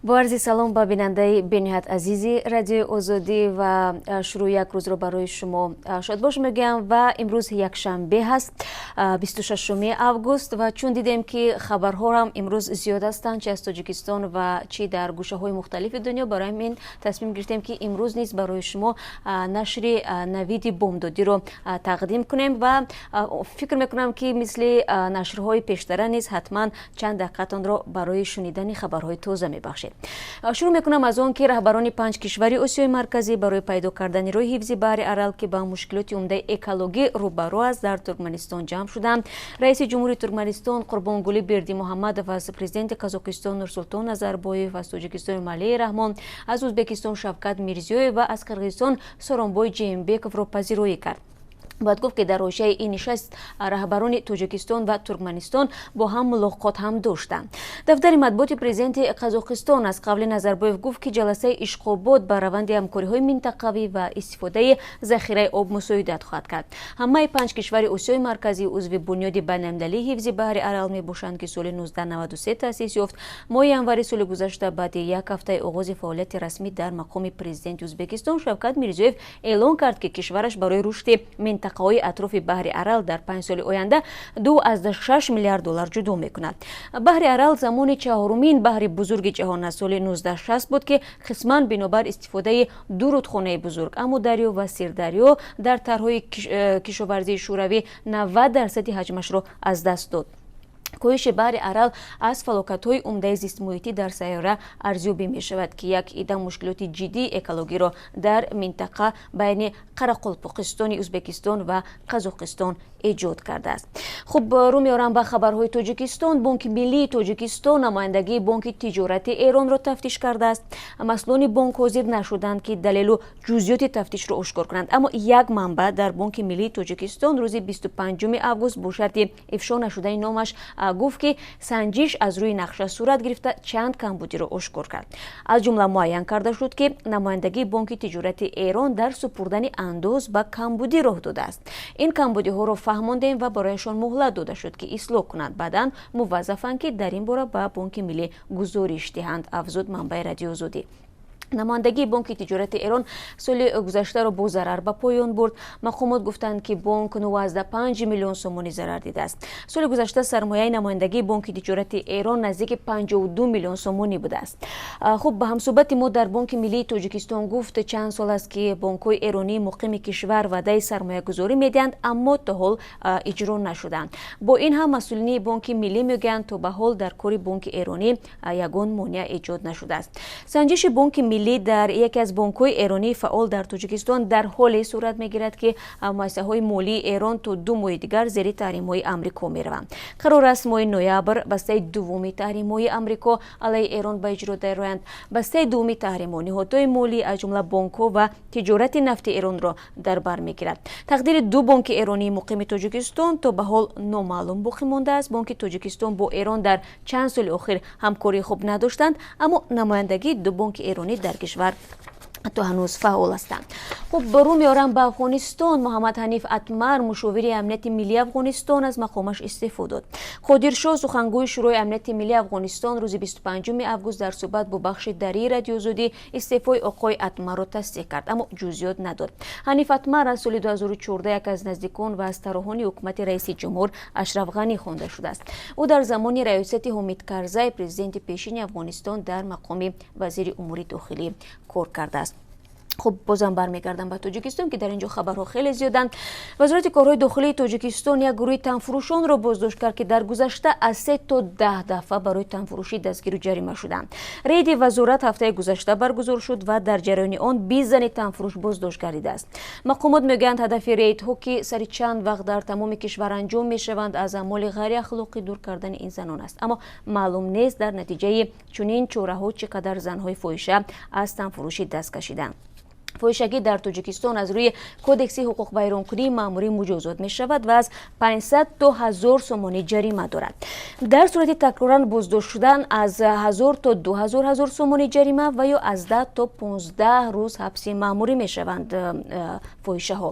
Бо арзи салом ба бинандаи бениҳоят азизи Радиои Озодӣ ва шурӯи як рӯзро барои шумо шодбош мегӯям. Ва имрӯз якшанбе ҳаст, 26 август, ва чун дидем, ки хабарҳо ҳам имрӯз зиёд ҳастанд, чи аз Тоҷикистон ва чи дар гӯшаҳои мухталифи дунё, барои ҳамин тасмим гирифтем, ки имрӯз низ барои шумо нашри Навиди бомдодиро тақдим кунем. Ва фикр мекунам, ки мисли нашрҳои пештара низ ҳатман чанд дақиқатонро барои шунидани хабарҳои тоза мебахшед. Шурӯъ мекунам аз он, ки раҳбарони панҷ кишвари Осиёи Марказӣ барои пайдо кардани роҳи ҳифзи баҳри Арал, ки ба мушкилоти умдаи экологӣ рӯбарӯ аст, дар Туркманистон ҷамъ шуданд. Раиси ҷумҳури Туркманистон Қурбонгулӣ Бердимуҳаммадов аз президенти Қазоқистон Нурсултон Назарбоев, аз Тоҷикистон Эмомалӣ Раҳмон, аз Ӯзбекистон Шавкат Мирзиёев ва аз Қирғизистон Сооронбой Жээнбековро пазироӣ кард. Бояд гуфт, ки дар ҳошияи ин нишаст раҳбарони Тоҷикистон ва Туркманистон бо ҳам мулоқот ҳам доштанд. Дафтари матбуоти президенти Қазоқистон аз қавли Назарбоев гуфт, ки ҷаласаи Ишқобод ба раванди ҳамкориҳои минтақавӣ ва истифодаи захираи об мусоидат хоҳад кард. Ҳамаи панҷ кишвари Осиёи Марказӣ узви Бунёди байналмилалии ҳифзи баҳри Арал мебошанд, ки соли 1993 таъсис ёфт. Моҳи январи соли гузашта, баъди як ҳафтаи оғози фаъолияти расмӣ дар мақоми президенти Ӯзбекистон, Шавкат Мирзиёев эълон кард, ки кишвараш барои рушди минтақаҳои атрофи баҳри Арал дар 5 соли оянда 2,6 миллиард доллар ҷудо мекунад. Баҳри Арал замони чаҳорумин баҳри бузурги ҷаҳон аз соли 1960 буд, ки қисман бинобар истифодаи ду рудхонаи бузург, Амударё ва Сирдарё, дар тарҳҳои кишоварзии Шӯравӣ 90 дарсади ҳаҷмашро аз даст дод. Коҳиши баҳри Арал аз фалокатҳои умдаи зистмуҳитӣ дар сайёра арзёбӣ мешавад, ки як ида мушкилоти ҷиддии экологиро дар минтақа байни Қарақолпоқистони Ӯзбекистон ва Қазоқистон эҷод кардааст. Хуб, рӯ меорам ба хабарҳои Тоҷикистон. Бонки Миллии Тоҷикистон намояндагии Бонки тиҷорати Эронро тафтиш кардааст. Масъулони бонк ҳозир нашуданд, ки далелу ҷузъиёти тафтишро ошкор кунанд, аммо як манбаъ дар Бонки Миллии Тоҷикистон рӯзи 25 август бо шарти ифшо нашудани номаш гуфт, ки санҷиш аз рӯи нақша сурат гирифта, чанд камбудиро ошкор кард. Аз ҷумла муайян карда шуд, ки намояндагии Бонки тиҷорати Эрон дар супурдани андоз ба камбудӣ роҳ додааст. Ин камбудиҳоро фаҳмондем ва барояшон муҳлат дода шуд, ки ислоҳ кунанд. Баъдан муваззафанд, ки дар ин бора ба Бонки Миллӣ гузориш диҳанд, афзуд манбаи Радиои Озодӣ. Намояндагии Бонки тиҷорати Эрон соли гузаштаро бо зарар ба поён бурд. Мақомот гуфтанд, ки бонк 95 миллион сомонӣ зарар дидааст. Соли гузашта сармояи намояндагии Бонки тиҷорати Эрон наздики 52 миллион сомонӣ будааст. Хуб, ба ҳамсӯҳбати мо дар Бонки Миллии Тоҷикистон гуфт, чанд сол аст, ки бонкҳои эронии муқими кишвар ваъдаи сармоягузорӣ медиҳанд, аммо то ҳол иҷро нашуданд. Бо ин ҳам масъулини Бонки Миллӣ мегӯянд, то ба ҳол дар кори бонки эронӣ ягон монеа эҷод нашудааст. Санҷиши Бонки Миллӣ дар яке аз бонкҳои эронии фаъол дар Тоҷикистон дар ҳоле сурат мегирад, ки муассисаҳои молии Эрон то 2 моҳи дигар зери таҳримҳои Амрико мераванд. Қарор аст, моҳи ноябр бастаи дуввуми таҳримҳои Амрико алайҳи Эрон ба иҷро дароянд. Бастаи дуввуми таҳримҳо ниҳодҳои молӣ, аз ҷумла бонкҳо ва тиҷорати нафти Эронро дар бар мегирад. Тақдири ду бонки эронии муқими Тоҷикистон то ба ҳол номаълум боқӣ мондааст. Бонки Тоҷикистон бо Эрон дар чанд соли охир ҳамкории хуб надоштанд, аммо намояндагии ду бонки эронӣ дар кишвар то ҳанӯз фаъол ҳастанд. Хуб, рӯ меорам ба Афғонистон. Муҳаммад Ҳаниф Атмар, мушовири амнияти миллии Афғонистон, аз мақомаш истеъфо дод. Қодиршоҳ, сухангӯи Шӯрои амнияти миллии Афғонистон, рӯзи 25 август дар суҳбат бо бахши дарии Радиои Озодӣ истеъфои оқои Атмарро тасдиқ кард, аммо ҷузъиёт надод. Ҳаниф Атмар аз соли 2014 як аз наздикон ва аз тарроҳони ҳукумати раиси ҷумҳур Ашраф Ғанӣ хонда шудааст. Ӯ дар замони раёсати Ҳомид Карзай, президенти пешини Афғонистон, дар мақоми вазири умури дохилӣ кор кардааст. Хуб, бозам бармегардам ба Тоҷикистон, ки дар ин ҷо хабарҳо хеле зиёданд. Вазорати корҳои дохилии Тоҷикистон як гурӯҳи танфурӯшонро боздошт кард, ки дар гузашта аз 3 то 10 дафъа барои танфурӯшӣ дастгиру ҷарима шуданд. Рейди вазорат ҳафтаи гузашта баргузор шуд ва дар ҷараёни он 20 зани танфурӯш боздошт гардидааст. Мақомот мегӯянд, ҳадафи рейдҳо, ки сари чанд вақт дар тамоми кишвар анҷом мешаванд, аз аъмоли ғайриахлоқӣ дур кардани ин занон аст. Аммо маълум нест, дар натиҷаи чунин чораҳо чӣ қадар занҳои фоҳиша аз танфурӯшӣ даст кашиданд. Фоҳишагӣ дар Тоҷикистон аз рӯи Кодекси ҳуқуқвайронкунии маъмурӣ муҷозот мешавад ва аз 500 то 1000 сомонӣ ҷарима дорад. Дар сурати такроран боздошт шудан аз 1000 то 2000 ҳазор сомонӣ ҷарима ва ё аз 10 то 15 рӯз ҳабси маъмурӣ мешаванд фоҳишаҳо.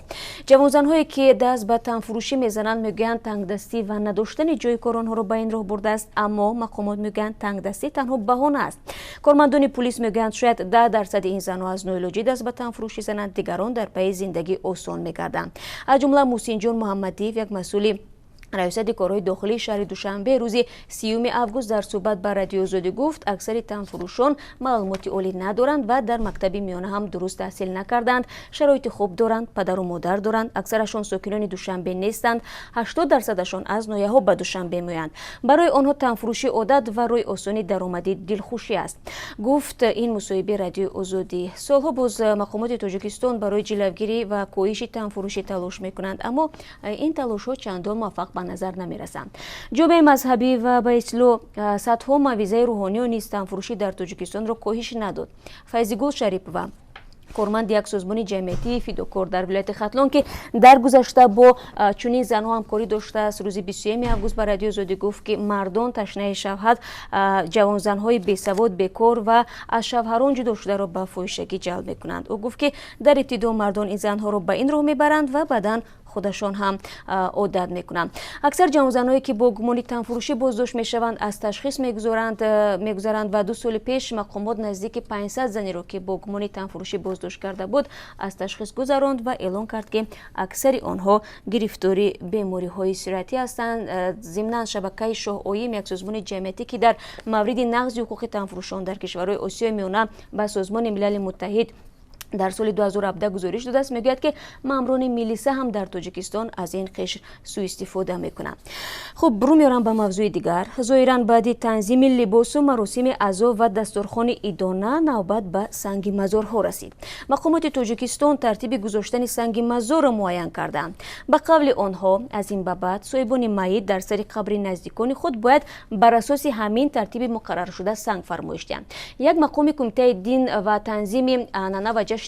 Ҷавонзанҳое, ки даст ба танфурӯшӣ мезананд, мегӯянд, тангдастӣ ва надоштани ҷои кор онҳоро ба ин роҳ бурдааст, аммо мақомот мегӯянд, тангдастӣ танҳо баҳона аст. Кормандони пулис мегӯянд, шояд 10% ин занҳо аз ноилоҷӣ даст ба танфурӯшӣ зананд, дигарон дар пайи зиндагии осон мегарданд. Аз ҷумла Муҳсинҷон Муҳаммадиев, як масъули Раёсати корҳои дохилии шаҳри Душанбе, рӯзи 30 август дар суҳбат ба Радиои Озодӣ гуфт, аксари танфурӯшон маълумоти олӣ надоранд ва дар мактаби миёна ҳам дуруст таҳсил накарданд, шароити хуб доранд, падару модар доранд, аксарашон сокинони Душанбе нестанд, 80%-ашон аз ноҳияҳо ба Душанбе меоянд. Барои онҳо танфурӯшӣ одат ва роҳи осони даромадӣ, дилхушӣ аст, гуфт ин мусоҳибаи Радиои Озодӣ. Солҳо боз мақомоти Тоҷикистон барои ҷилавгирӣ ва коҳиши танфурӯшӣ талош мекунанд, аммо ин талошҳо чандон муваффақ ба назар намерасанд. Ҷомеаи мазҳабӣ ва ба истилоҳ садҳо мавъизаи рӯҳониё низ танфурӯшӣ дар Тоҷикистонро коҳиш надод. Файзигул Шарипова, корманди як созмони ҷамъиятии фидокор дар вилояти Хатлон, ки дар гузашта бо чунин занҳо ҳамкорӣ доштааст, рӯзи 21 август ба Радиои Озодӣ гуфт, ки мардон ташнаи шавҳат ҷавонзанҳои бесавод, бекор ва аз шавҳарон ҷудо шударо ба фоҳишагӣ ҷалб мекунанд. Ӯ гуфт, ки дар ибтидо мардон ин занҳоро ба ин роҳ мебаранд ва баъдан худашон ҳам одат мекунанд. Аксар ҷавонзанҳое, ки бо гумони танфурӯшӣ боздошт мешаванд, аз ташхис мегузаранд ва 2 соли пеш мақомот наздики 500 занеро, ки бо гумони танфурӯшӣ боздошт карда буд, аз ташхис гузаронд ва эълон кард, ки аксари онҳо гирифтори бемориҳои сироятӣ ҳастанд. Зимнан, шабакаи Шоҳоим, як созмони ҷамъиятӣ, ки дар мавриди нақзи ҳуқуқи танфурӯшон дар кишварҳои Осиёи Миёна ба Созмони Милали Муттаҳид дар соли 2017 гузориш додааст, мегӯяд, ки маъмурони милиса ҳам дар Тоҷикистон аз ин қишр сӯистифода мекунанд. Хуб, рӯ меорам ба мавзӯи дигар. Зоҳиран, баъди танзими либосу маросими азо ва дастурхони идона навбат ба санги мазорҳо расид. Мақомоти Тоҷикистон тартиби гузоштани санги мазорро муайян карданд. Ба қавли онҳо, аз ин ба баъд соҳибони майит дар сари қабри наздикони худ бояд бар асоси ҳамин тартиби муқарраршуда санг фармоиш диҳанд. Як мақоми Кумитаи дин ва танзими анъана ва ҷашни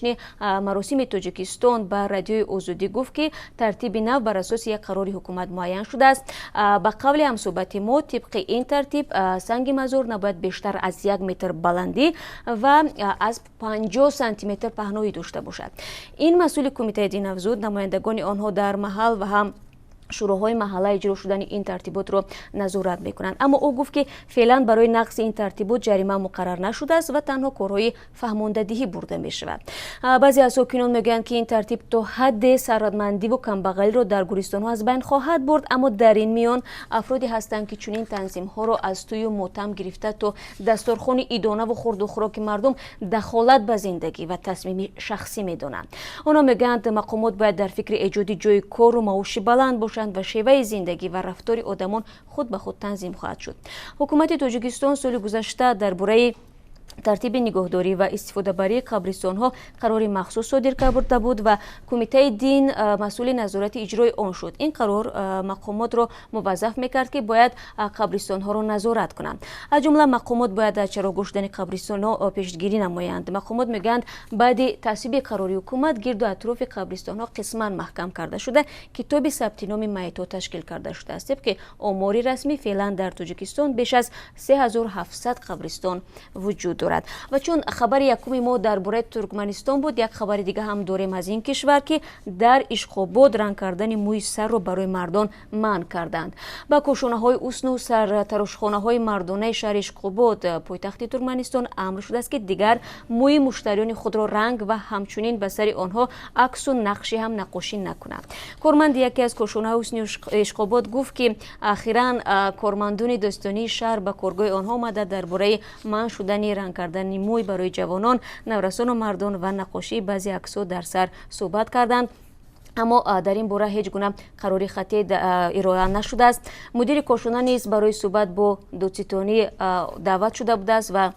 маросими Тоҷикистон ба Радиои Озодӣ гуфт, ки тартиби нав бар асоси як қарори ҳукумат муайян шудааст. Ба қавли ҳамсӯҳбати мо, тибқи ин тартиб санги мазор набояд бештар аз 1 метр баландӣ ва аз 50 сантиметр паҳноӣ дошта бошад. Ин масъули Кумитаи дин афзуд, намояндагони онҳо дар маҳал ва ҳам шӯроҳои маҳалла иҷро шудани ин тартиботро назорат мекунанд. Аммо ӯ гуфт, ки феълан барои нақзи ин тартибот ҷарима муқаррар нашудааст ва танҳо корҳои фаҳмондадиҳӣ бурда мешавад. Баъзе аз сокинон мегӯянд, ки ин тартиб то ҳадде сарватмандиву камбағалиро дар гӯристонҳо аз байн хоҳад бурд. Аммо дар ин миён афроде ҳастанд, ки чунин танзимҳоро аз тӯю мотам гирифта то дасторхони идонаву хурду хӯроки мардум дахолат ба зиндагӣ ва тасмими шахсӣ медонанд. Онҳо мегӯянд, мақомот бояд дар фикри эҷоди ҷои кору маоши баланд бошанд ва шеваи зиндагӣ ва рафтори одамон худ ба худ танзим хоҳад шуд. Ҳукумати Тоҷикистон соли гузашта дар бораи тартиби нигоҳдорӣ ва истифодабарии қабристонҳо қарори махсус содир карда буд ва Кумитаи дин масъули назорати иҷрои он шуд. Ин қарор мақомотро муваззаф мекард, ки бояд қабристонҳоро назорат кунанд. Аз ҷумла мақомот бояд аз чарогоҳ шудани қабристонҳо пешгирӣ намоянд. Мақомот мегӯянд, баъди тасвиби қарори ҳукумат гирду атрофи қабристонҳо қисман маҳкам карда шуда, китоби сабти номи майитҳо ташкил карда шудааст. Тибқи омори расмӣ, феълан дар Тоҷикистон беш аз 3700 қабристон вуҷуд дорад. Ва чун хабари якуми мо дар бораи Туркманистон буд, як хабари дига ҳам дорем аз ин кишвар, ки дар Ишқобод ранг кардани мӯи сарро барои мардон манъ карданд. Ба кошонаҳои ҳусну сартарошхонаҳои мардонаи шаҳри Ишқобод, пойтахти Туркманистон, амр шудааст, ки дигар мӯи муштариёни худро ранг ва ҳамчунин ба сари онҳо аксу нақши ҳам наққошӣ накунанд. Корманди яке аз кошонаҳои ҳусни Ишқобод гуфт, ки ахиран кормандони додситонии шаҳр ба коргоҳи онҳо омада, дар бораи манъ шудани ранг кардани мӯй барои ҷавонон, наврасону мардон ва наққошии баъзе аксҳо дар сар суҳбат карданд, аммо дар ин бора ҳеҷ гуна қарори хаттӣ ироа нашудааст. Мудири кошона низ барои суҳбат бо додситонӣ даъват шуда будааст ва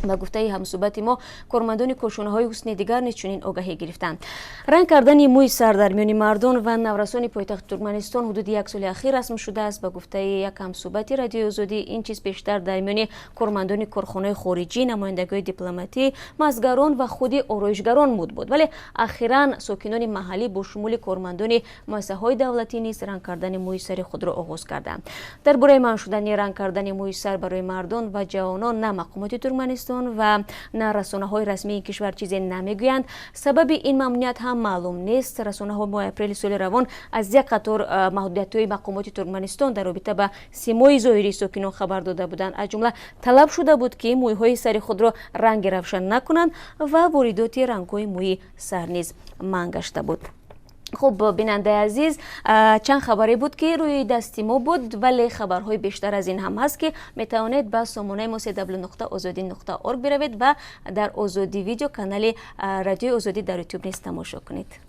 Ба гуфтаи ҳамсӯҳбати мо, кормандони кошонаҳои ҳусни дигар низ чунин огаҳӣ гирифтанд. Ранг кардани мӯи сар дар миёни мардон ва наврасони пойтахти Туркманистон ҳудуди як соли ахир расм шудааст. Ба гуфтаи як ҳамсӯҳбати Радиои Озодӣ, ин чиз бештар дар миёни кормандони корхонаи хориҷӣ, намояндагиҳои дипломатӣ, мазгарон ва худи ороишгарон муд буд. Вале ахиран сокинони маҳаллӣ бо шумули кормандони муассисаҳои давлатӣ низ ранг кардани мӯи сари худро оғоз карданд. Дар бораи манъ шудани ранг кардани мӯи сар барои мардон ва ҷавонон на мақомоти Туркманистон ва на расонаҳои расмии ин кишвар чизе намегӯянд. Сабаби ин мамнуият ҳам маълум нест. Расонаҳо моҳи апрели соли равон аз як қатор маҳдудиятҳои мақомоти Туркманистон дар робита ба симои зоҳирии сокинон хабар дода буданд. Аз ҷумла талаб шуда буд, ки мӯйҳои сари худро ранги равшан накунанд ва воридоти рангҳои мӯи сар низ манъ гашта буд. Хуб, бинандаи азиз, чанд хабаре буд, ки рӯи дасти мо буд, вале хабарҳои бештар аз ин ҳам ҳаст, ки метавонед ба сомонаи мо www.ozodi.org биравед ва дар Озодӣ Видео, канали Радиои Озодӣ дар Ютуб низ тамошо кунед.